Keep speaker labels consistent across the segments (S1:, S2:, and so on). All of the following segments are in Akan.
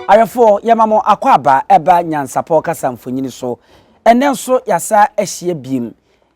S1: Awɛfoɔ, yɛma mo akwaaba ɛba Nyansapɔ kasa mfonini so. Ɛnnɛ nso yɛasa ahyia biem.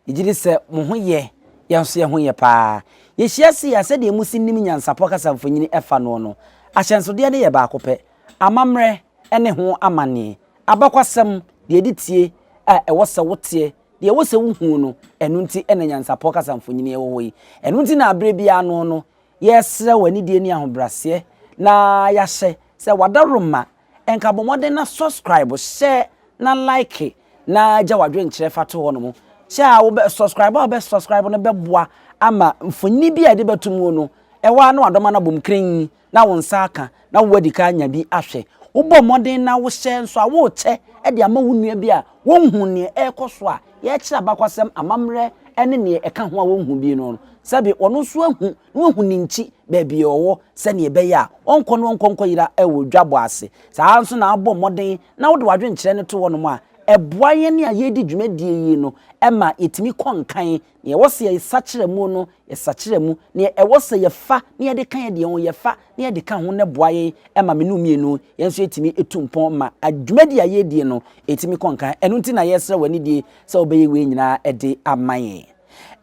S1: Yɛgye di sɛ mo ho yɛ, yɛn nso yɛn ho yɛ paa. Yɛhyia sei a, sɛdeɛ mosi nim Nyansapɔ kasa mfonini ɛfa noɔ no, ahyɛnsodeɛ no yɛ baako pɛ, amammerɛ ne ho amanneɛ, abakwasɛm, deɛ ɛde tie a ɛwɔ sɛ woteɛ, deɛ ɛwɔ sɛ wohu no, ɛno nti na Nyansapɔ kasa mfonini wɔ hɔ yi. Ɛno nti na berɛ biara no no, Yɛresrɛ wo anidie ne ahobraseɛ na yɛahyɛ sɛ w'adaworoma nka bɔ mmɔden na subscribe, hyɛ na like na gya w'adwenkyerɛ fa to hɔ nom. Hyɛ a wobɛ subscribe a wobɛ subscribe no bɛboa ama mfonini bi a yɛde bɛto mu no ɛhɔ ara na w'adɔma no abom krenn na wo nsa aka na woadi kan anya bi ahwɛ. Wobɔ mmɔden na wohyɛ nso a worekyɛ de ama wo nua bi a wɔnhu nea ɛrekɔ so a yɛrekyerɛ abakwasɛm, amammerɛ ne nea ɛka ho a wɔnhu bi no no, sɛbe ɔno nso ahu na wahu ne nkyi baabi a ɔwɔ sɛnea ɛbɛyɛ a ɔnkɔ na ɔnkɔ nkɔyera wɔ dwabɔ ase. Saa ara nso na wobɔ mmɔden na wode w'adwenkyerɛ no to hɔnom a, ɛboa yɛn a yɛredi dwumadie yi no ma yɛtumi kɔ nkan. Nea ɛwɔ sɛ yɛsakyera mu no, yɛsakyera mu. Nea ɛwɔ sɛ yɛfa na yɛde ka yɛn deɛ ho, yɛfa na yɛde ka ho na ɛboa yɛn ma me ne wo mmienu yɛn nso yɛtumi tu mpɔn ma dwumadi a yɛredie no ɛtumi kɔ nkan. Ɛno nti na yɛresrɛ wo anidie sɛ wobɛyɛ wei nyinaa de ama yɛn.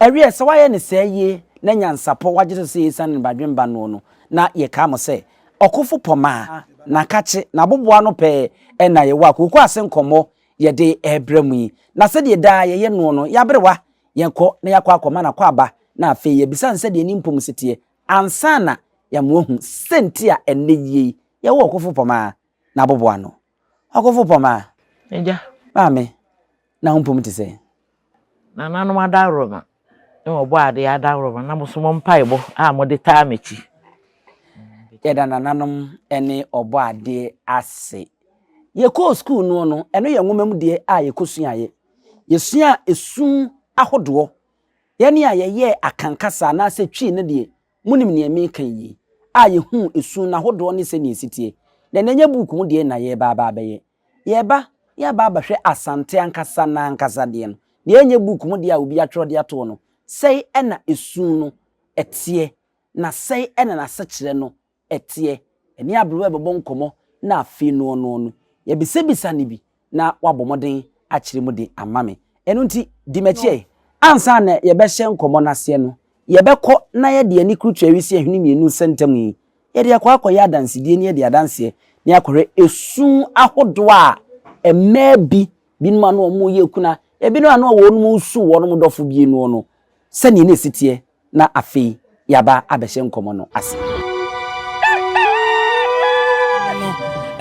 S1: Ɛweɛ, sɛ woayɛ no saa yie na nyansapɔ woagye so sɛ yɛsiane no badwemba noɔ no, na yɛkaa mo sɛ, Ɔkofo pɔmaa, nakakye, n'aboboa ano pɛɛ na yɛwɔ a kooko ase nkɔmmɔ yɛde rebrɛ mo yi. Na sɛdeɛ daa yɛyɛ noɔ no, yɛaberewa, yɛnkɔ na yɛakɔ akɔma no akwaaba, na afei yɛabisa no sɛdeɛ ne mpom si teɛ, ansa na yɛama wahu sɛnti a ɛnnɛ yie yi yɛwɔ ɔkofo pɔmaa n'aboboa ano. Ɔkofo pɔmaa.
S2: Agya.
S1: Maame, na wo mpom te sɛn?
S2: Nananom adaworoma ne Ɔbɔadeɛ adaworoma na mo nso mo mpaebɔ a mode taa m'akyi.
S1: Yɛda nananom ne Ɔbɔadeɛ ase. Yɛkɔɔ sukuu noɔ no, ɛno yɛ nwoma mu deɛ a yɛkɔsuaeɛ. Yɛsuaa esu ahodoɔ. Yɛn a yɛyɛɛ Akan kasa anaasɛ Twi no deɛ, monim deɛ mereka yi, a yɛhuu esu no ahodoɔ ne sɛdeɛ ɛsi teɛ. Na ɛnnɛ ɛnyɛ buuku mu deɛ na yɛreba aba abɛyɛ. Yɛreba, yɛreba abɛhwɛ Asante ankasa no ankasa deɛ no. Deɛ ɛnyɛ buuku mu deɛ a obi atwerɛ de ato hɔ no, sɛe na esu no teɛ, na sɛe na n'asekyerɛ no teɛ. Ɛne aberewa rebɛbɔ nkɔmmɔ na afei noɔ noɔ no, yɛabisabisa no bi na wabɔ mmɔden akyerɛ mu de ama me. Ɛno nti, di m'akyi ɛ. Ansa na yɛbɛhyɛ nkɔmmɔ no aseɛ no, yɛbɛkɔ na yɛde yɛn ani kurutua awisiaa hwene mmienu nsa ntam yi, yɛde akɔ akɔyɛ adansedie ne yɛde adanseɛ na yɛakɔhwɛ esu ahodoɔ a mmaa bi, binom a na wɔreyɛ akuna, ebinom a na wɔnom resu wɔn dɔfo bi noɔ no, sɛdeɛ na ɛsi teɛ na afei yɛaba abɛhyɛ nkɔmmɔ no ase.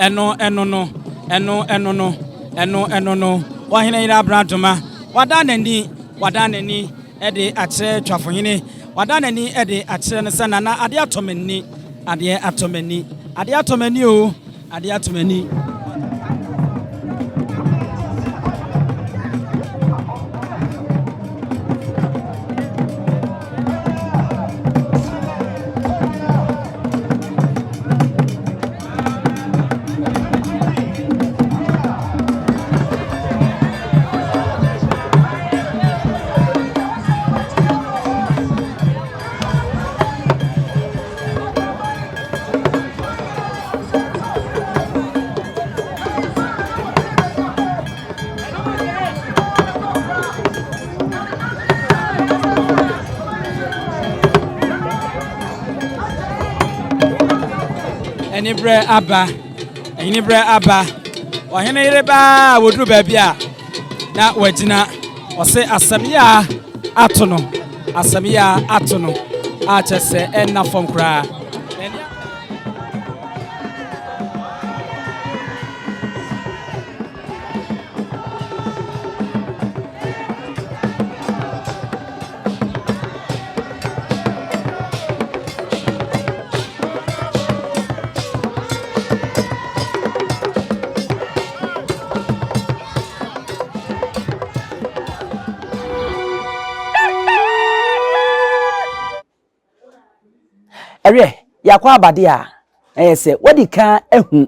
S3: Ɛno, ɛno no, ɛno, ɛno no, ɛno, ɛno no, Ɔhene yere abrantoma, wadan n'ani, wadan n'ani de akyerɛ Twafohene, wadan n'ani de akyerɛ no sɛ Nana, adeɛ atɔ m'ani, adeɛ atɔ m'ani, adeɛ atɔ m'ani o, adeɛ atɔ m'ani. Aniberɛ aba, aniberɛ aba. Ɔhene yere baa a wɔduru baabi a na wagyina. Ɔse asɛm yɛ a ato no, asɛm yɛ a ato no a kyɛ sɛ ɛnna fam koraa.
S1: Ɛwiɛ, yɛakɔ aba deɛ a, ɛyɛ sɛ wadi kan ahu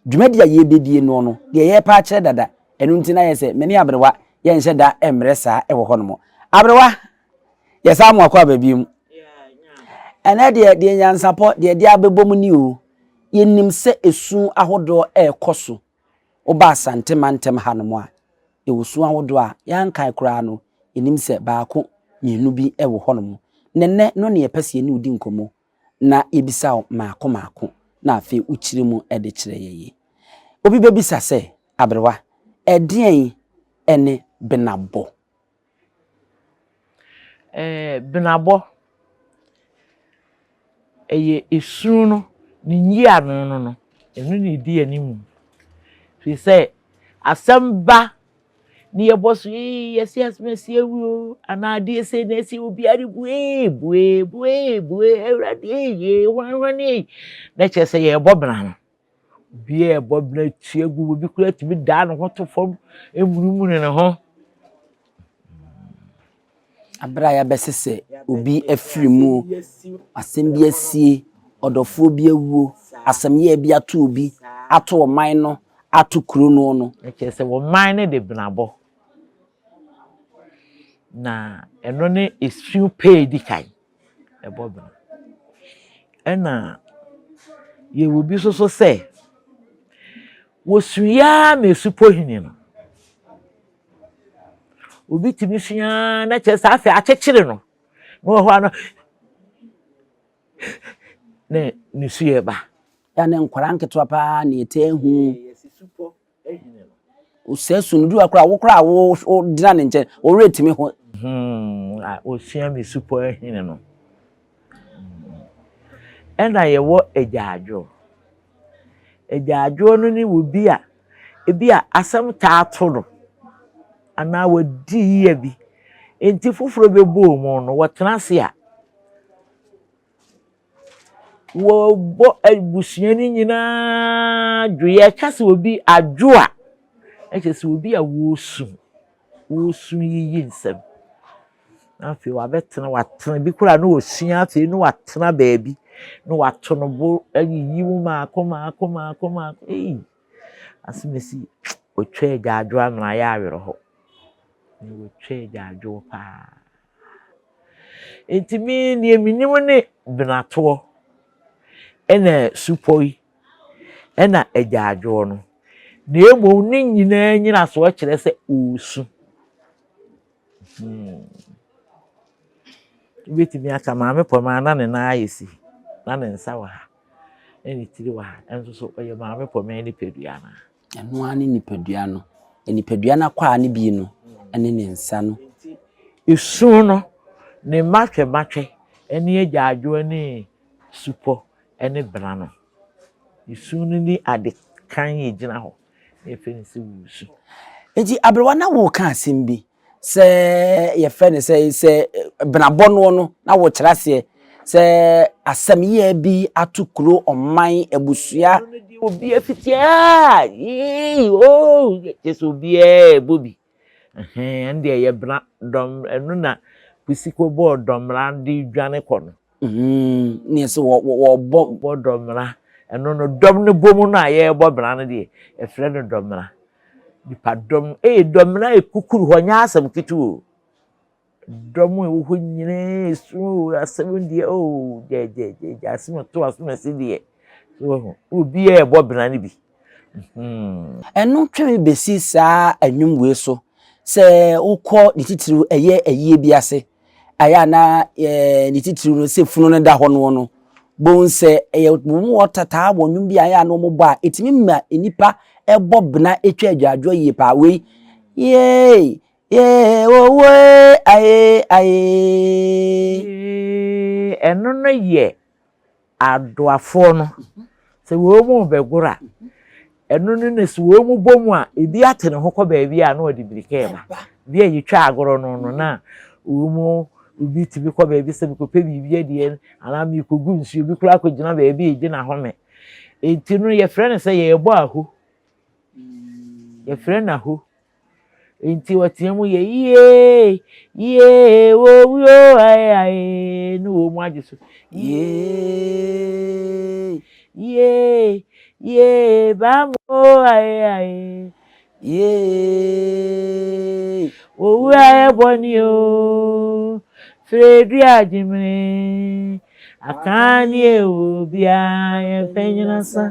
S1: dwumadi a yɛrebɛdie noɔ no, deɛ yɛrepa akyerɛ dada. Ɛno nti na yɛ sɛ me ne aberewa yɛnhyɛ da mmerɛ saa wɔ hɔnom. Aberewa, yɛsan mo akɔ aba bio. Ɛnɛ deɛ, deɛ nyansapɔ, deɛ de abɛbɔ mu ni o. Yɛnim sɛ esu ahodoɔ ɛrekɔ so. Woba Asante mantam hanom a, yɛwɔ su ahodoɔ a yɛankan koraa no, yɛnim sɛ baako, mmienu bi wɔ hɔnom. Na ɛnnɛ no na yɛpɛ sɛ yɛne wo di nkɔmmɔ na yɛbisa wo mmaako mmaako na afei wokyerɛ mu de kyerɛ yɛn yi. Obi bɛbisa sɛ, Aberewa, ɛdeɛn ne benabɔ?
S2: Ɛɛ benabɔ, ɛyɛ esu no ne nyiano no no, ɛno na ɛdi anim. Firi sɛ asɛm ba na yɛbɔ so ee yɛsi asɛm asi awu o anaa adeɛ sei na asi obiara bue bue bue bue awurade ee hwan hwan ee na kyerɛ sɛ yɛrebɔ bena no. Obiara rebɔ bena tua gu obi koraa tumi daa ne ho to fam emunimuni ne ho.
S1: Abere a yɛabɛsesɛ obi afiri mu, asɛm bi asie, ɔdɔfoɔ bi awuo, asɛm yɛ bi ato obi, ato ɔman no, ato kuro no no.
S2: Na kyerɛ sɛ ɔman no de benabɔ. Na ɛno ne esu pɛ edi kan ɛbɔ bena. Ɛna yɛwɔ bi nso so sɛ wɔsua ara ma esupɔ hini no. Obi tumi sua na kyerɛ sɛ afei akyekyere no na wɔ hɔ a no na ne su yɛ ba.
S1: Yɛ ne nkwadaa nketewa paa na yɛtaa hu. Sɛ su no du akora wo koraa wo gyina ne nkyɛn wo werɛ tumi ho.
S2: Osua me supɔ ahini no. Ɛna yɛwɔ agyaadwoɔ. Agyaadwoɔ no ne obi a ebi a asɛm taa to no anaa wadi yie bi nti foforɔ bɛbɔɔ mu no wɔtena ase a wɔbɔ abusua no nyinaa dwo. Yɛka sɛ obi adwo a, ɛkyerɛ sɛ obi a wɔresu, wɔresu yiyi nsɛm. Na afei wabɛtena, watena bi koraa na wɔsua afei na watena baabi na wato no bo ayiyi mu maako maako maako maako. Ei, asɛm otwa agyaadwo ama ayɛ awerɛhɔ. Na wɔtwa agyaadwo paa. Nti me deɛ menim ne benatoɔ ɛna supɔ yi ɛna agyaadwoɔ no. Na mmom ne nyinaa nyinasoɔ kyerɛ sɛ ɔresu. Wobɛtumi aka maame pɔmaa na ne nan ayɛ si na ne nsa wɔ ha na ne tiri wɔ ha ɛnso so ɔyɛ maame pɔmaa nipadua no.
S1: Ɛno ara ne nipadua no. Nipadua no akwaa no bi no ne ne nsa no.
S2: Esu no ne mmatwɛmmatwɛ ne agyaadwoɔ ne supɔ ne bena no. Esu no ne ade kan a egyina hɔ na yɛfrɛ no sɛ wusu.
S1: Nti aberewa na wɔreka asɛm bi sɛ yɛfrɛ no sɛ sɛ benabɔ noɔ no na wɔkyerɛ aseɛ sɛ asɛm yɛ bi ato kuro ɔman abusua.
S2: Obi afiti a yii oo kyerɛ sɛ obiara ɛbɔ bi. Ɛno deɛ yɛ bena dɔm ɛno na Kwesi kɔbɔɔ dɔmmra de dwane kɔ no.
S1: Ne sɛ wɔbɔ.
S2: Bɔ dɔmmra ɛno no dɔm no bɔ mu no a yɛrebɔ bena no deɛ yɛfrɛ no dɔmmra. Nipa dɔm ee dɔmmra ekukuru hɔ nyɛ asɛm ketewa o. Dɔm a ɛwɔ hɔ nyinaa esu o asɛm deɛ o gyɛgyɛgyɛ asɛm to asɛm asi deɛ so wɔho obiara ɛbɔ bena no bi.
S1: Ɛno twe me bɛsi saa nnwom wei so sɛ wokɔ ne titiriw ɛyɛ ayie bi ase ayɛ ana ne titiriw no sɛ funu no da hɔ no no bohu sɛ ɛyɛ wɔn wɔ tataa wɔ nnwom bi a ayɛ ana wɔn bɔ a ɛtumi ma nnipa ɛbɔ bena ɛtwa adwadwoɔ yie paa wei yee yee wowoe aye aye.
S2: Ɛno no yɛ adoafoɔ no sɛ wɔn mu bɛgoro a ɛno no ne sɛ wɔn mu bɔ mu a ebi ate ne ho kɔ baabi a na ɔde mirika ɛba bi a yɛtwa agorɔ no no na wɔn mu obi tumi kɔ baabi sɛ mekɔpɛ biribi adiɛ anaa mekɔgu nsuo bi koraa akɔgyina baabi a ɛgye n'ahome enti no yɛfrɛ no sɛ yɛrebɔ aho yɛfrɛ no aho nti ɔteɛ mu yɛ yie yie wɔwuo aye aye ne wɔn mu agye so yie yie yie bamo aye aye
S1: yee
S2: owu ayɛ bɔne o firi agye mene. Akan ne ɛwɔ biara yɛmpɛ nyinasa.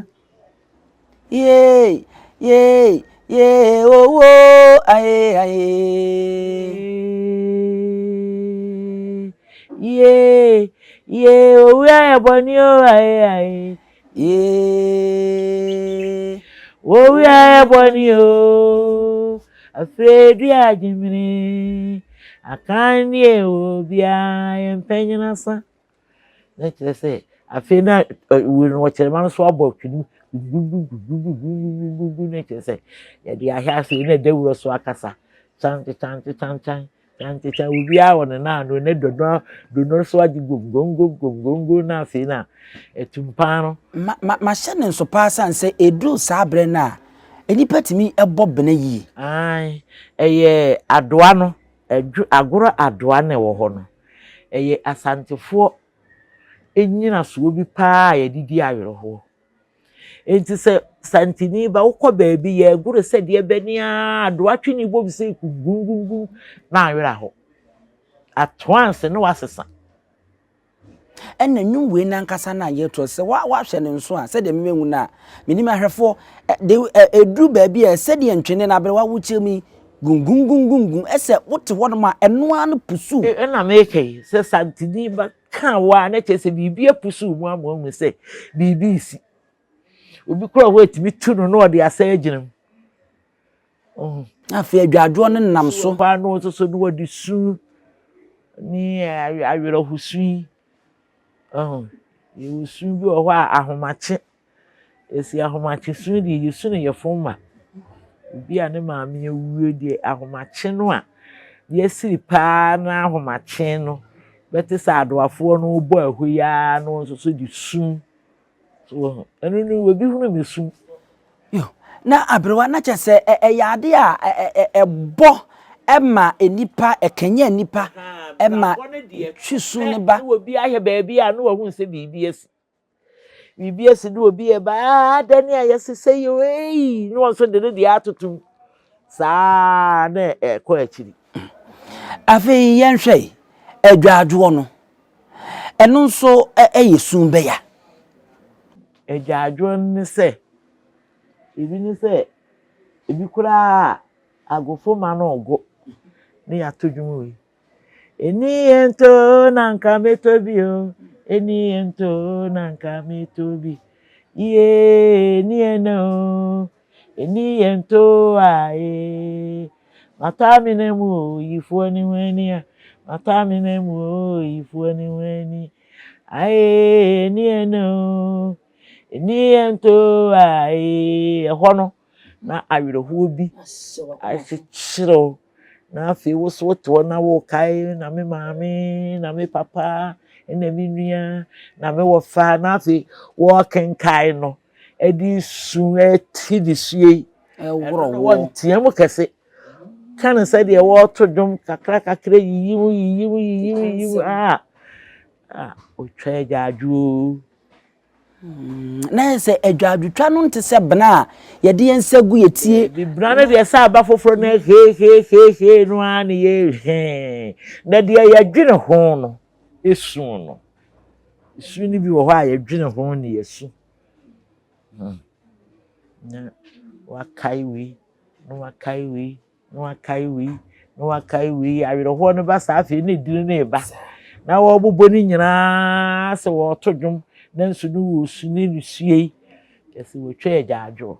S1: Yee, yee, yee, owó, aye, aye.
S2: Yee, yee, owu ayɛ bɔne o, aye, aye.
S1: Yee.
S2: Owu ayɛ bɔne o, afei agyemene. Akan ne ɛwɔ biara yɛmpɛ nyinasa. Na kyerɛ sɛ afei na wei no ɔkyerɛma no so abɔ twene gugugugugugugugugu na kyerɛ sɛ yɛde ahwɛ ase na dawuro so akasa kyante kyante kyankyan kyante kyan obiara wɔ ne nan ano ne dodo dodo so agye gomgomgomgomgomgo na afei na atumpan no.
S1: Ma ma mahyɛ ne nso paa sane sɛ ɛduru saa berɛ no a nnipa tumi bɔ bena yie.
S2: Ae, ɛyɛ adoa no, adwo agorɔ adoa na ɛwɔ hɔ no. Ɛyɛ Asantefoɔ nnyinasoɔ bi pa ara a yɛde di awerɛhoɔ. Enti sɛ Santini ba wokɔ baabi yɛregoro sɛ deɛ bɛne ara adoa twene bom sɛ gungungungun na awerɛ ahɔ. Atoanse na wasesa.
S1: Ɛna nnwom wei n'ankasa no a yɛtoɔ sɛ woahwɛ no nso a sɛdeɛ memehu no a menim ahwɛfoɔ de ɛduru baabi a sɛdeɛ ntwene no aberewa wokyerɛ mu yi gungungungungun ɛsɛ wote hɔnom a ɛno ara no pusuw.
S2: Ɛna meka yi sɛ Santini ba ka wo a na kyerɛ sɛ biribi apusuw mu ama wahu sɛ biribi resi. Obi kora hɔ atumi tu no na ɔde asa agyina mu.
S1: Afei adwadwoɔ no nam so.
S2: Paa no nso so no wɔde su ne awerɛhosu yi. Yɛwɔ su bi wɔ hɔ a ahomakye. Yɛsi ahomakye su deɛ yɛsu no yɛfom ma. Obi a ne maame awuo deɛ ahomakye no a yɛasiri paa na ahomakye no bɛte sɛ adoafoɔ no rebɔ ɛhɔ yi ara no nso so de su. So wɔ ho. Ɛno no obi hunu me su.
S1: Yo, na aberewa na kyɛ sɛ ɛyɛ ade a ɛbɔ ɛma nnipa, ɛkanyan nnipa ɛma twi su no ba.
S2: Na obi ahwɛ baabi a na wahu sɛ biribi asi. Biribi asi na obi ɛba aa dɛn ne a yɛsesɛ yi o ei na wɔn nso de ne deɛ atoto mu saa na ɛkɔ akyiri.
S1: Afei yɛnhwɛ yi, adwadwoɔ no, ɛno nso yɛ sum bɛya.
S2: Adwadwoɔ no ne sɛ, ebi ne sɛ, ebi koraa a agofomma no rego na yɛato dwom wei. Ɛni yɛ nto na nka mɛtɔ bi o, ɛni yɛ nto na nka mɛtɔ bi. Yie ɛni yɛ na o, ɛni yɛ nto a ee. Matɔ amena mu o, yifoɔ ne ho ani a. Matɔ amena mu o, yifoɔ ne ho ani. Ae ɛni yɛ na o, ɛni yɛ nto a ee. Ɛhɔ no na awerɛhoɔ bi akyekyere wo. Na afei wo nso wote hɔ na worekae na me maame, na me papa, na me nua, na me wɔfa, na afei wɔrekenkae no de su ɛte ne sue yi.
S1: Ɛworɔ
S2: woɔ. Wɔntea mu kɛse. Ka no sɛdeɛ wɔreto dwom kakra kakra yiyi mu yiyi mu yiyi mu yiyi mu a a otwa agyaadwoɔ.
S1: Na ayɛ sɛ adwadwotwa no nte sɛ bena a yɛde yɛn nsa gu yɛ tie.
S2: Bena no deɛ sɛ aba foforɔ no hehehehe no ara ne yɛ hee. Na deɛ yɛdwene ho no, esu no. Esu no bi wɔ hɔ a yɛdwene ho ne yɛsu. Hmm. Na wakae wei, na wakae wei. na wakae wei, na wakae wei, awerɛhoɔ no ba saa afei na edini no reba. Na wɔrebobɔ ne nyinaa sɛ wɔreto dwom, nanso no wɔresu ne nisuo yi, kyerɛ sɛ wɔtwa agyaadwoɔ.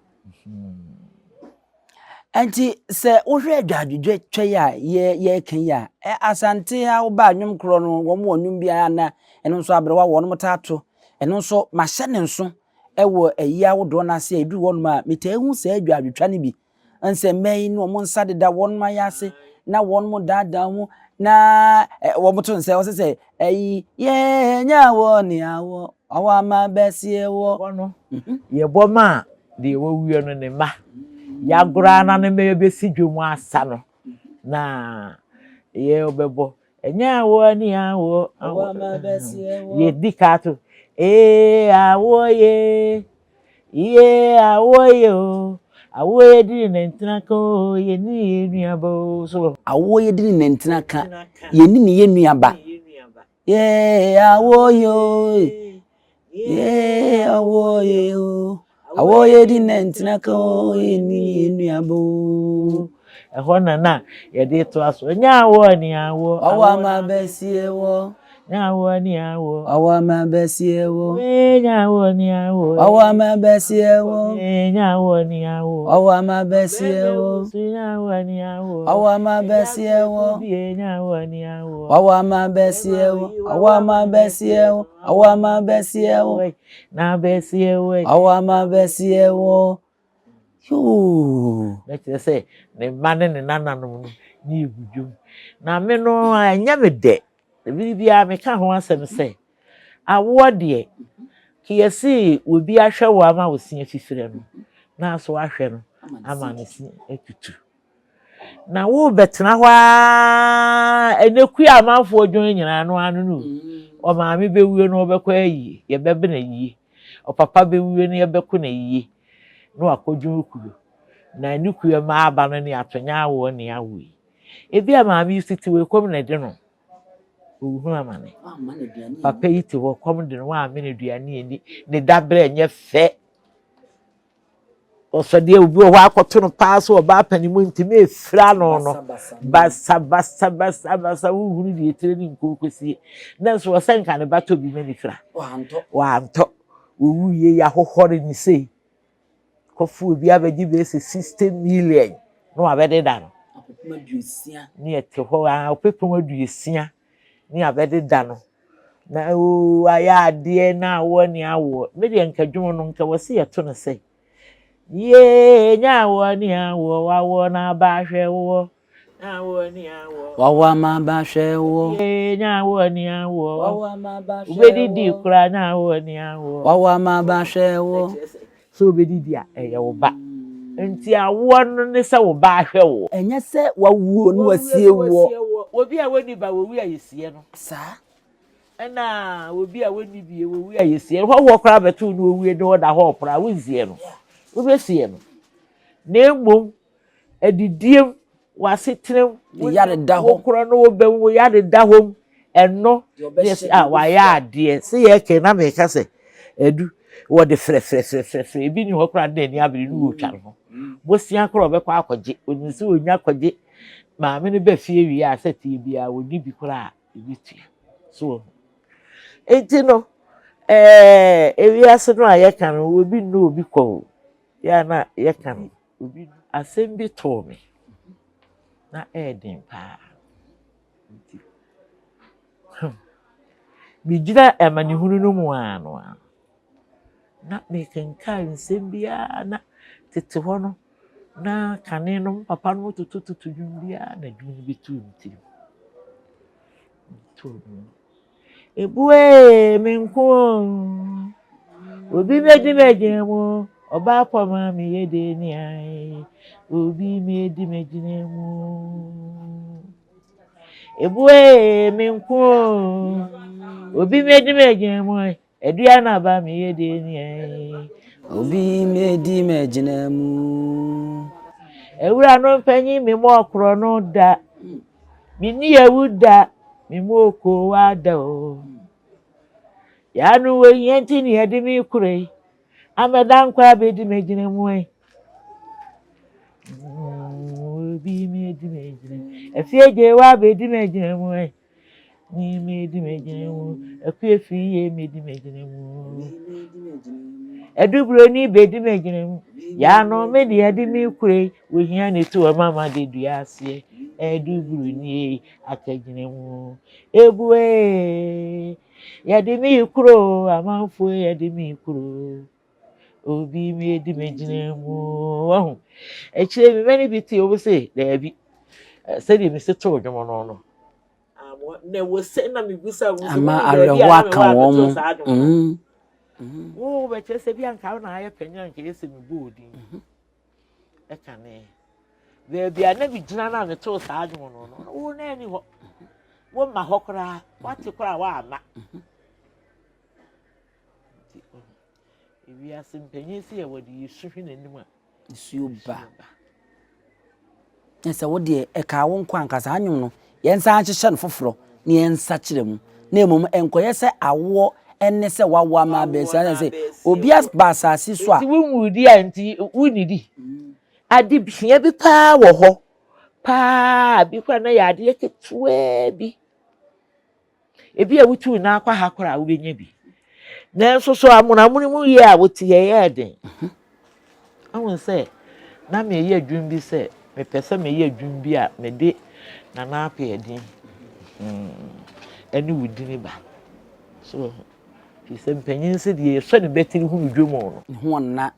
S1: Nti sɛ wohwɛ adwadwodwa yi a yɛreka yi a, Asante ha wobaa nnwom korɔ no, wɔn wɔ nnwom biara na ɛno nso aberewa wɔn taa to. Ɛno nso mahyɛ ne nso wɔ ayi ahodoɔ no ase a ɛduru hɔnom a metaa hu saa adwadwotwa no bi. Nsɛ mmaa yi ne wɔn nsa deda wɔn ayase na wɔn daadaa ho na wɔn to nsa wɔsɛ sɛ ɛyi yɛnya wɔ ne awɔ awɔ ama bɛseɛ wɔ.
S2: Bɔ no mhm. yɛbɔ ma a deɛ wɔawia no ne mma yɛagorɔ na ne mma yɛbɛsi dwom asa no na yɛbɛbɔ ɛnyɛ awoɔ ne awoɔ
S1: awɔ ama bɛseɛ wɔ.
S2: Yɛdi ka to ee awoɔ yee. Yie awoɔ yɛ o, awoɔ yɛ dini nantina ka o, yɛ ni yɛ nua ba o. So.
S1: Awoɔ yɛ dini nantina ka, yɛ ni ne yɛ nua ba. Yee awoye o, yee awoye o, awoye di na ntina ka o, yɛnni yɛn nuaba o.
S2: Ɛhɔ na na yɛde toa so. Nyɛ awoɔ ne awoɔ.
S1: Ɔwɔ ama bɛsie wɔ.
S2: Nyɛ awoɔ ne awoɔ.
S1: Ɔwɔ ama bɛsie wɔ.
S2: Nyɛ awoɔ ne awoɔ.
S1: Ɔwɔ ama bɛsie wɔ.
S2: Nyɛ awoɔ ne awoɔ.
S1: Ɔwɔ ama bɛsie wɔ.
S2: Nyɛ awoɔ ne awoɔ.
S1: Ɔwɔ ama bɛsie wɔ.
S2: Nyɛ awoɔ ne awoɔ.
S1: Ɔwɔ ama bɛsie wɔ. Ɔwɔ ama bɛsie wɔ. Ɔwɔ ama bɛsie wɔ.
S2: Na bɛsie wɔ.
S1: Ɔwɔ ama bɛsie wɔ. Yoo.
S2: Na kyerɛ sɛ ne mma ne ne nananom no ne yɛgu dwom. Na me no ɛnyɛ me dɛ. Bere biara meka ho asɛm sɛ, awoɔ deɛ, ke yɛse obi ahwɛ wo ama wo se afifire no, na nso wahwɛ no ama ne se atutu. Na worebɛtena hɔ ara, ɛnɛ kua amanfoɔ dwon nyinaa no ano no, ɔmaame bɛwuo no ɔbɛkɔ ayie, yɛbɛbena yie, ɔpapa bɛwuo no yɛbɛko no ayie, na wakɔdwon kuo. Na ne kuo mma aba no ne atonya awoɔ ne awoɔ yi. Ebia maame yi tete wei kɔm na ɛde no. Ɔrehunu amane. Papa yi te hɔ kɔm de no waame no aduane ani. Ne dabrɛ nyɛ fɛ. Ɔsɔdeɛ obi wɔ hɔ akɔto no paa so ɔbaa panin mu ntumi efira no no. Basa basa basa basa wohunu deɛ etire ne nkokosie. Nanso ɔsɛ nka ne ba tɔ bi ma ne fira.
S1: Wantɔ.
S2: Wantɔ. Owuiɛ yi ahohɔre ne sei. Kɔfo obi abɛgye bɛyɛ sɛ 60 million na wabɛdeda no.
S1: Ɔpepem aduosia.
S2: Ne ɛte hɔ ara ɔpepem aduosia ne abɛdeda no. Na oo ayɛ adeɛ na awoɔ ne awoɔ. Me deɛ nka dwom no nka wɔsi yɛto no sɛ yee nyɛ awoɔ ne awoɔ wawoɔ na aba ahwɛ woɔ.
S1: Wawo ama aba ahwɛ woɔ.
S2: Yee nyɛ awoɔ ne awoɔ.
S1: Wawo ama aba ahwɛ woɔ.
S2: Wobɛdidi koraa nyɛ awoɔ ne awoɔ.
S1: Wawo ama aba ahwɛ woɔ.
S2: Sɛ wobɛdidi a, ɛyɛ wo ba. Nti awoɔ no ne sɛ wo ba ahwɛ woɔ.
S1: Ɛnyɛ sɛ wawuo na wasie woɔ.
S2: Obi a wɔnni ba wɔwu a yɛsie no.
S1: Saa.
S2: Ɛna obi a wɔnni bie wɔwu a yɛsie no. Hɔhoɔ koraa bɛto wo na ɔwie na ɔda hɔ ɔpra a wonsie no. Wobɛsie no. Na mmom adidiem, w'asetenam,
S1: wo yareda hɔ,
S2: wo korɔ no wo bɛm, wo yareda hɔ mu, ɛno ne sɛ a wayɛ adeɛ. Sɛ yɛkɛ na meka sɛ adu wɔde frɛfrɛfrɛfrɛ ebi ni hɔ koraa na ani abere no wɔtwa ne ho. Bosia koraa ɔbɛkɔ akɔgye, onim sɛ onya kɔgye maame no ba fie wie a sɛ teɛ biara wɔnni bi koraa a ebi tua. So wɔ ho. Nti no ɛɛ ewiase no a yɛka no obi nnu obi kɔ o. Yɛ a na yɛka no. Obi asɛm bi too me, na ɛyɛ den paa. Nti, hmm, megyina amanehunu no mu ara no ara, na mekenkan nsɛm biara na tete hɔ no, na kane no me papa no totototo dwom biara na dwom no bɛtuu me tirim. Too me. Ebuee me nko o, obi mmɛdi m'agyina mu, ɔbaa pɔ ma me yɛ den ni ae, obi mmɛdi m'agyina mu. Ebuee me nko o, obi mmɛdi m'agyina mu, adua na aba me yɛ den ni ae.
S1: Obi mmɛdi m'agyina mu.
S2: Awura no mpanyin me mɔ korɔ no da. Menni awu da, me mu okoowa da o. Yano wɔ hia nti ne yɛde me kura yi, amɛda nkwa abɛdi m'agyina mu yi. Obi medi m'agyina mu, afie gye wa abɛdi m'agyina mu yi. Ni medi m'agyina mu, akue fi yie medi m'agyina mu. Aduburoni bɛdi m'agyina mu, yano me deɛ de me kura yi. Wohia ne to ɔma ma de dua aseɛ ɛdu buroni akagyina mu ebue yɛde me kuro amanfoɔ yɛde me kuro obi mi edi me gyina mu wahu akyire mi mɛne bi te obi se daabi sɛdeɛ mi se too dwom no no na ɛwɔ sɛ na mebisa wo sɛ
S1: ama awerɛhoɔ aka wɔn mo
S2: wo bɛkyerɛ sɛ bi anka wo na ayɛ panyin anka yɛ sɛ mebɔ odin mhm. Ɛkane. Baabi a na megyina no a metoo saa dwom no no, wo na ani hɔ. Womma hɔ koraa, woate koraa woamma. Nti, ewiase mpanyin si yɛ wɔde yɛsu hwe n'anim a.
S1: Nsuo ba. Na sɛ wo deɛ ɛkaa wo nko anka saa nnwom no yɛnsan nhyehyɛ no foforɔ na yɛnsakyera mu Na mmom ɛnkɔyɛ sɛ awoɔ ne sɛ wawo ama abɛsi anaasɛ sɛ obi aba asase so a.
S2: Nti wonwui a nti wonnidi. Ade hia bi paa wɔ hɔ paa bi koraa na yɛ adeɛ ketewaa bi. Ebi a wotu nan kɔ ha koraa wobɛnya bi. Nanso so amonamono mu yie a wote yɛ yɛ den. Ahu sɛ na meyɛ adwuma bi sɛ mepɛ sɛ meyɛ adwuma bi a mede Nana Appiah din ɛne wo dini ba. So wahu. Firi sɛ mpanyin sɛ deɛ yɛsɔ ne bɛtiri hunu dwom no.
S1: Ne ho ɔnna.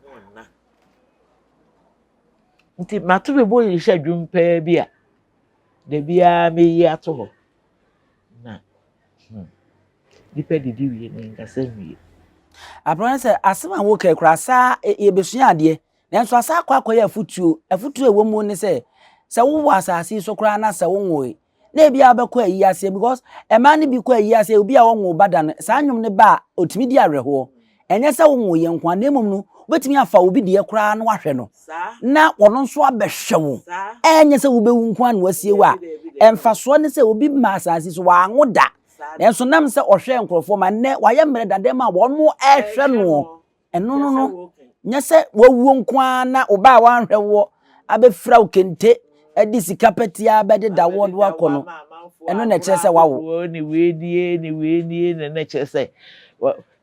S2: Nti mato me bo rehyɛ dwom paa bi a da biara meyi ato hɔ. Na hmm, nipa didi wie no nkasa nwie.
S1: Aberɛ sɛ asɛm a woka koraa saa yɛbɛsua adeɛ nanso asa akɔ akɔyɛ afotuo. Afotuo a ɛwɔ mu ne sɛ sɛ wowɔ asase yi so koraa na sɛ wonwoe na ebi a wobɛkɔ ayi aseɛ because mmaa no bi kɔ ayi aseɛ obi a wɔnwo ba da no saa nnwom no ba a ɔtumi di awerɛhoɔ. Ɛnyɛ sɛ wonwo yɛ nko a na mmom no wobɛtumi afa obi deɛ koraa na wahwɛ no na ɔno nso abɛhwɛ wo. Ɛnyɛ sɛ wobɛwu nko a na wasie wo a mfasoɔ ne sɛ obi ma asase so wanwo da nanso nam sɛ ɔhwɛ nkurɔfoɔ ma nnɛ wayɛ mmerɛ dada mu a wɔn ɛhwɛ noɔ. Ɛno no no, nyɛ sɛ wawuo nko ara na wo ba a wanhwɛ woɔ abɛfira wo kente de sika pɛtea bɛdeda woɔ de wakɔ no, ɛno na ɛkyerɛ sɛ wawo.
S2: Ne wei nie, ne wei nie, na na ɛkyerɛ sɛ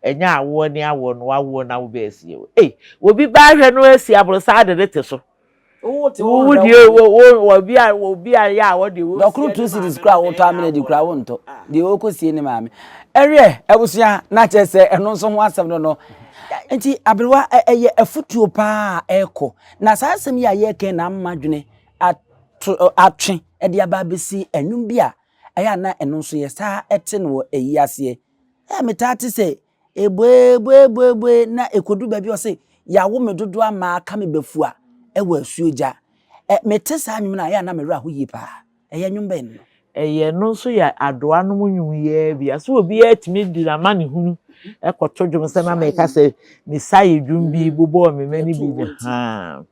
S2: ɛnyɛ awoɔ ne awoɔ no, wawoɔ na wobɛasie wo. Ei, obi ba ahwɛ no asi aborosan de ne te so.
S1: Wo te
S2: wo deɛ wo wo obi a obi a yɛ a wɔde wo.
S1: Dɔkono two cities kura wotɔ amena di kura wontɔ deɛ wɔkɔ sie ne maame. Ɛwiɛ abusua na kyerɛ sɛ ɛno nso ho asɛm no no. Nti aberewa ɛyɛ afutuo paa a ɛrekɔ na saa asɛm yi a yɛreka na ama dwene ato atwe ɛde aba abɛsi ɛnwom bi a ɛyɛ a na ɛno nso yɛ saa ɛte no wɔ ɛyi aseɛ. Ɛyɛ metaa te sɛ Ebuebuebuebue na ekodu baabi a ɔse, Yɛawo me dodo ama aka me bafua wɔ asuo gya. Ɛ, mete saa nnwom no a, ɛyɛ a na me werɛ aho yie paa. Ɛyɛ nnwom bɛn no?
S2: Ɛyɛ no nso yɛ adoa nom nnwom yi ara bi. Ase obiara tumi de n'amanehunu kɔto dwom sɛ na meka sɛ mesae dwom bi bobɔɔ me mma no bi no. Haa.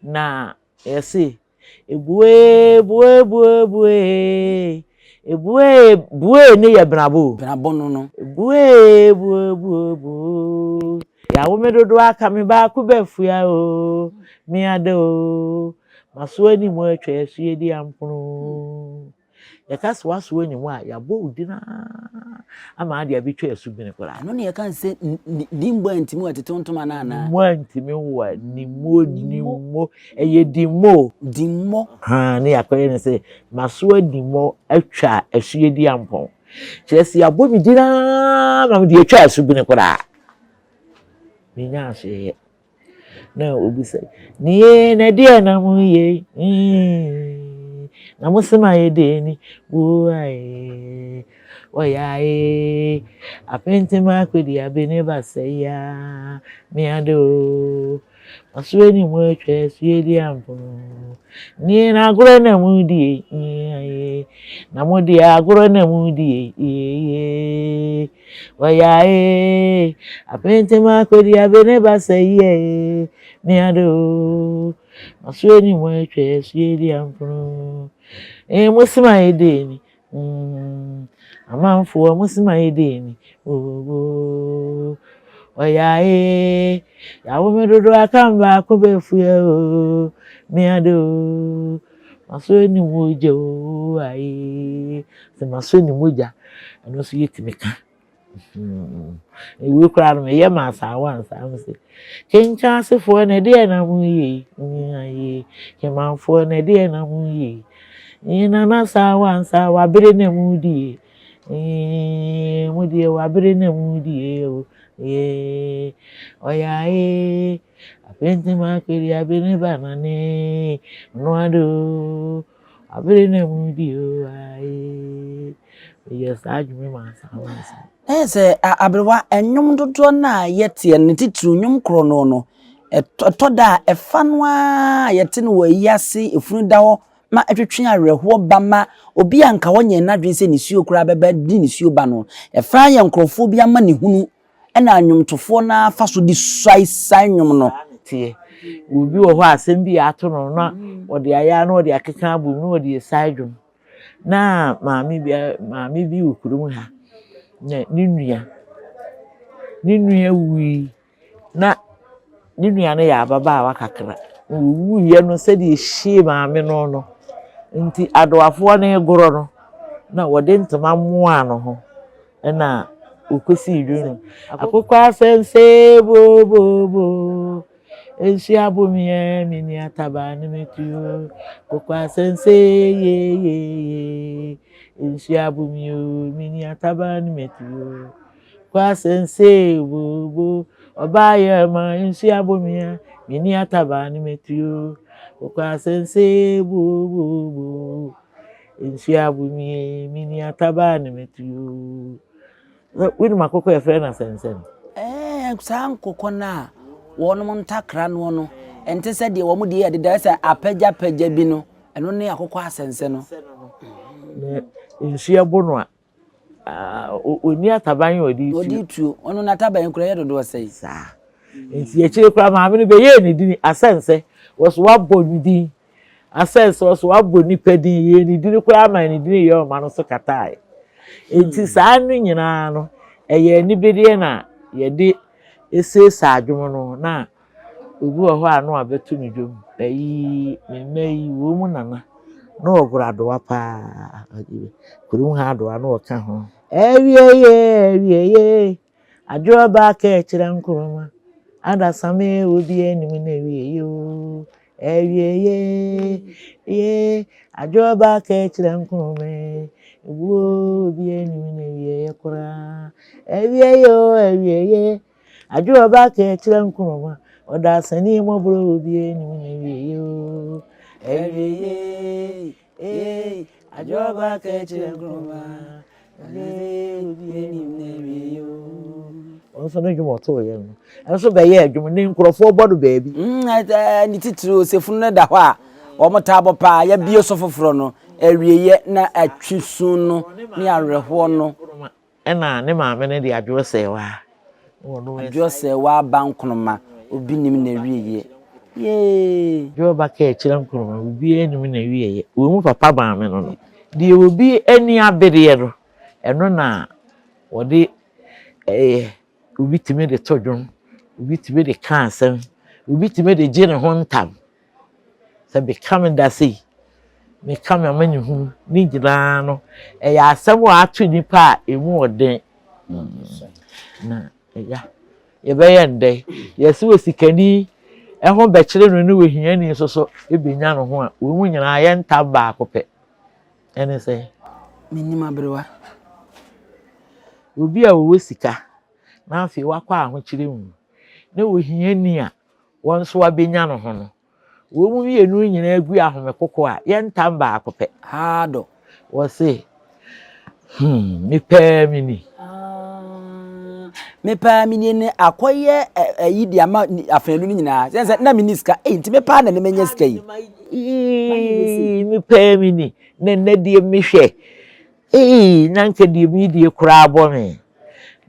S2: Na yɛse Ebue bue bue bue Ebue bue ne yɛ benabɔ o.
S1: Benabɔ no no.
S2: Ebue bue bue bue Yawo me dodo aka me baako bɛfua o Me ada o Maso anim atwa asuo adi ampono o. Yɛka sɛ woaso anim a, yɛabɔ wo din ara ama ade abɛtwa asubene koraa.
S1: Ɛno na yɛka no sɛ dimmɔ antimi wɔ tete ntoma no anaa?
S2: Dimmɔ antimi wɔ nimmo nimmo ɛyɛ dimmɔ o.
S1: Dimmɔ.
S2: Haa ne yɛakɔyɛ no sɛ maso adimmɔ atwa asuadi ampɔn. Kyerɛ sɛ yɛabɔ me din ara ma mede atwa asubene koraa. Menya asoɛyɛ. Na obi sɛ, Nie na ɛdeɛ na mo yɛ yi, na mo se ma yɛ deɛ ni, buae, wɔyae, apentem akɔdi abene basɛ ya, meade o, maso ani mu atwa asue di ampo, nie na agorɔ na mo die, na mo deɛ agorɔ na mo die, yee. Wɔyae apentem akɔdi abene basa yie meade o maso anim atwa asuo di ampono ee mo sima yɛ dee ni mm amanfoɔ mo sima yɛ dee ni ooo wɔyae yawo me dodo aka mbaako bɛfua o meade o maso anim ogya o aye sɛ maso anim ogya ɛno nso yɛtumi ka. Wei koraa no meyɛ ma asaawa ansa me se kenkan asefoɔ na ɛdeɛ na mo yie yi kemanfoɔ na ɛdeɛ na mo yie yi nana saawa ansa wabere na mo die mo deɛ wabere na mo die o ɔyɛ aye apɛnti ma akiri abene ba nane noado. Abere na mu di o aye. Meyɛ saa adwuma mu ansa ansa.
S1: Ɛyɛ sɛ aberewa nnwom dodoɔ no a yɛteɛ no titiriw nnwom korɔ no no ɛtɔ da a ɛfa no ara yɛte no wɔ ayi ase efunu da hɔ ma ɛtwetwe awerɛhoɔ ba ma obi a nka ɔnyɛ n'adwene sɛ nisuo koraa bɛba di nisuo ba no ɛfa yɛ nkurɔfoɔ bi ama ne hunu Ɛna nnwomtofoɔ no ara fa so de suae saa nnwom no.
S2: Saa na ɛteɛ. Obi wɔ hɔ a asɛm bi ato no na ɔde ayɛ a na ɔde akeka abom na ɔde asiae dwom. Na maame bi maame bi wɔ kurom ha. Na ne nua, ne nua wui na ne nua no yɛ ababaawa kakra. Na ɔwuiɛ no sɛdeɛ ɛhyee maame no no nti adoafoɔ no regorɔ no na wɔde ntoma moaa no ho ɛna ɔkɔsii dwom no. Akokɔ asɛnsɛ booboobo nsuo abo me ɛ menni atabaa ne matuo akokɔ asɛnsɛ yeyeye nsuo abo me o menni atabaa ne matuo akokɔ asɛnsɛ booboo ɔbaa yɛ ma nsuo abo me ɛ menni atabaa ne matuo akokɔ asɛnsɛ booboo nsuo abo me ɛ menni atabaa ne matuo. Wonim akokɔ a yɛfrɛ no asɛnsɛn?
S1: Ɛɛ, saa nkokɔ no a wɔnom ntakra noɔ no, ɛnte sɛ deɛ wɔn deɛ yɛ deda sɛ apagyapagya bi no, ɛno ne akokɔ asɛnsɛn no.
S2: Na nsuo bo no a, ɔnni ataban a ɔde tuo.
S1: Ɔde tuo, ɔno n'ataban koraa yɛ dodoɔ sɛn?
S2: Saa. Nti akyire koraa maame no bɛyɛɛ ne din asɛnsɛ, wɔso wabɔ ne din Asɛ sɛ ɔso wabɔ nipa din, yɛɛ ne din koraa ma ne din yɛ ɔma no so kataae. Enti saa no nyinaa no, ɛyɛ anibedeɛ na yɛde siesie adwom no na obi wɔ hɔ a na wabɛto ne dwom. Ayi, me mma yi, wɔn mu nana na ɔgoro adowa paa. Kurom ha adowa na ɔka ho. Awieeɛ, awieeɛ, Adwoa ba kɛkyerɛ nkruma adasame obi anim na awieɛ oo awieɛ ye Adwoa ba kɛkyerɛ nkruma ebuo obi anim na awieɛ koraa awieɛ oo awieɛ Adwoa ba kɛkyerɛ nkruma ɔdasani mmɔborɔ obi anim na awieɛ oo awieɛ Ee, adwoa ba kɛkyerɛ nkruma Ɔno nso ne dwom ɔtoo yɛ no ɛnso bɛyɛ dwom ne nkurɔfoɔ bɔ no baabi.
S1: Ne titiriw sɛ funu no da hɔ a wɔn taa bɔ paa yɛbie so foforɔ no awieɛ na atwi su no ne awerɛhoɔ no.
S2: Ɛna ne maame no de adwoɔ sɛɛwaa.
S1: Adwoɔ sɛɛwaa ba nkonoma obi nim n'awieɛ yee.
S2: Adwoɔ ba kɛɛkyerɛ nkonoma obiara nim n'awieɛ wɔ mu papa maame no no deɛ obi ani abereɛ no ɛno na wɔde ɛyɛ obi tumi de to dwom obi tumi de ka asɛm obi tumi de gye ne ho ntam. Sɛ meka me da sei, meka m'amanehunu ne nyinaa no, ɛyɛ asɛm a ato nnipa a emu wɔ den. Na ɛya, yɛbɛyɛ ndɛ. Yɛse osikani ɛho bɛkyere no ne ohiani nso so ebenya ne ho a, wɔn mu nyinaa yɛ ntam baako pɛ. Ɛne sɛ.
S1: Mennim aberewa.
S2: Obi a ɔwɔ sika na afei wakɔ ahokyere mu ne ohiani a wɔn nso abɛnya no ho no, wɔn mmienu nyinaa gu ahomekoko a, yɛntam baako pɛ.
S1: Haa dɔ.
S2: Wɔse, hmm, me paa me ni.
S1: Ah, me paa me ni ne akɔyɛ ayi de ama afanu no nyinaa. Sɛ sɛ na me ni sika, ei nti me paa na ne menya sika yi.
S2: Ii, me paa me ni, na nnɛ deɛ mehwɛ. Ei, na anka deɛ meredie koraa bɔ me,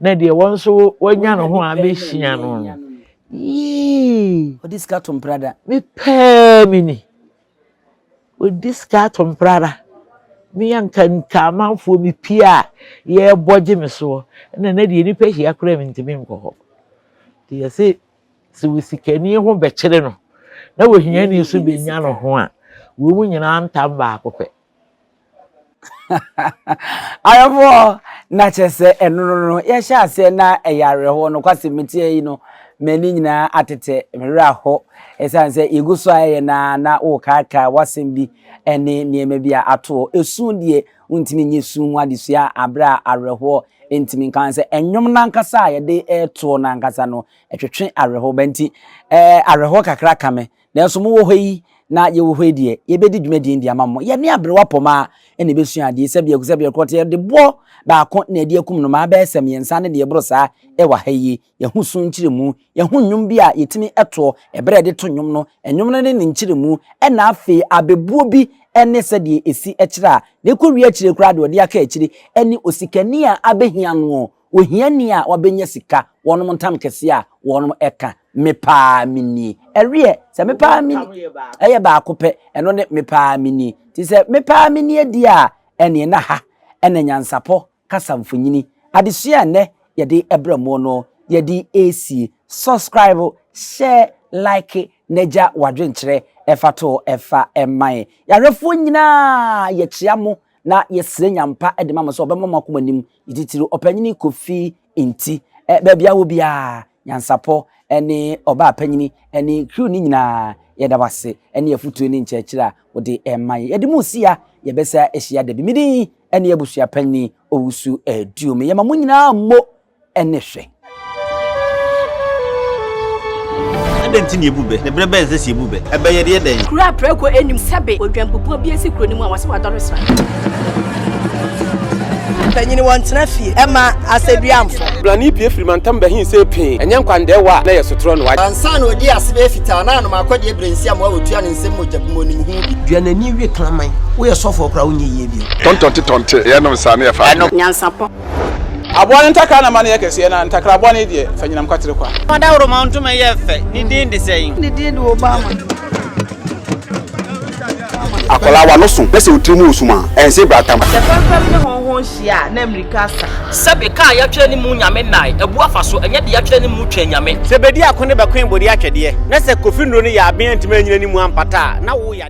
S2: na deɛ wɔn nso wɔanya ne ho abɛhyia no no. Yii!
S1: Ɔde sika to mprada.
S2: Me pɛɛ me ni. Ɔdi sika ato mprada. Me anka nka amanfoɔ me pie a yɛrebɔ gye me soɔ. Ɛna na deɛ nnipa hyia koraa mentumi nkɔ hɔ. Nti yɛse sɛ osikani ho bɛkyere no na ohiani nso bɛnya ne ho a, wɔn nyinaa ntam baako pɛ.
S1: Ayɔfoɔ na kyerɛ sɛ ɛno no no yɛhyɛ aseɛ na ɛyɛ awerɛhoɔ nokwasɛm meteɛ yi no m'ani nyinaa atetɛ me werɛ ahɔ ɛsiane sɛ yɛgu so a ɛyɛ na na wokaakae w'asɛm bi ne nneɛma bi a atoɔ ɛsu deɛ wontumi nyɛ su ho adesua aberɛ a awerɛhoɔ ntumi nka sɛ ɛnwom no ankasa a yɛde ɛtoɔ no ankasa no ɛtwetwe awerɛhoɔ ba nti ɛɛ awerɛhoɔ kakra ka me Nanso mowɔ hɔ yi, na yɛwɔ hɔ yi deɛ, yɛbɛdi dwumadie de ama mo. Yɛne aberewa pɔmaa na ɛbɛsua adeɛ, sɛdeɛ sɛdeɛ korɔ te, yɛde boɔ baako na ɛde akum nnomaa bɛyɛ sɛ mmiɛnsa ne deɛ ɛboro saa wɔ ha yi. Yɛho su nkyerɛmu, yɛho nnwom bi a yɛtumi toɔ, ɛberɛ a yɛde to nnwom no, nnwom no ne ne nkyerɛmu, ɛna afei abɛbuo bi ne sɛdeɛ ɛsi kyerɛ a, na ɛkɔwie akyire koraa deɛ ɔde aka akyire ne osikani a abɛhia noɔ. Ohiani a wabɛnya sika, wɔnom ntam kɛseɛ a wɔnom ɛka, me paa me nie. Ɛweɛ, sɛ me paa me nie, ɛyɛ baako pɛ, ɛno ne me paa me nie. Nti sɛ me paa me nie deɛ a, ɛneɛ na ha ɛna nyansapɔ kasa mfonyini Adesua a nnɛ yɛde brɛ mo no, yɛde resie. Subscribe, share, like na gya w'adwenkyerɛ ɛfa to ɛfa ma yɛn. Yarefoɔ nyinaa yɛkyea mo na yɛsrɛ Nyampa de ma mo sɛ ɔbɛma mo akoma anim, titiriw Ɔpanyini Kofi Nti. Baabi a wɔ biara, Nyansapɔ ne Ɔbaa Panyini ne crew no nyinaa yɛda wo ase ne afutuo ne nkyerɛkyerɛ a wode ma yɛn. Yɛde mo resi a yɛbɛsa ahyia da bi. Me din ne Abusua Panyini Owusu Aduomi. Yɛma mo nyinaa mmo ne hwɛ.
S4: Adɛn nti na yɛbu bɛ? Na berɛ bɛn na ɛsɛ sɛ yɛbu bɛ? Ɛbɛ yɛde yɛ dɛn?
S5: Kuro a prako nnim sɛbe odwanbubuo bi asi kuro no mu a wɔse wadɔre sra.
S6: Mpanyini wɔntena fie ɛma asɛduamfo.
S7: Blani pue firi mantam bɛhee see pee, ɛnyɛ nkwandɛɛwa a na ɛyɛ sotorɔ no.
S8: Ansa na ɔdii ase bɛyɛ fitaa na anom akɔdeɛ berɛ nsi amoa wɔtua ne nsam mogya bi mu ɔnim ho bi.
S9: Dua n'ani we kraman. Woyɛ sɔfoɔ koraa wonyɛ yie bio.
S10: Tɔntɔnte tɔnte yɛnom saa ne yɛfa adwene.
S5: Nyansapɔ.
S7: Aboa no ntakra na ma no yɛ kɛseɛ, na ntakra bɔne deɛ, fa nyinam kwatere kwa.
S11: Ɔdawuroma ntoma yɛ fɛ, ne din de sɛn?
S6: Ne din de Obama.
S12: Akwadaa w'ano so na sɛ wo tiri mu wɔ sum a, ɛnse bratam.
S13: Sɛ fɛmfɛm ne hɔnhɔn hyia a, na mmirika asa.
S14: Sɛbe ka a yɛatwerɛ ne mu Nyame nnae, abu afa so, ɛnyɛ deɛ yɛatwerɛ ne mu Twɛn Nyame.
S11: Sɛ bedi ako ne bɛkoe bode atwɛdeɛ, na sɛ Kofi nnuro no yɛ aben antumi anyina ne mu ampata a, na wo yadeɛ.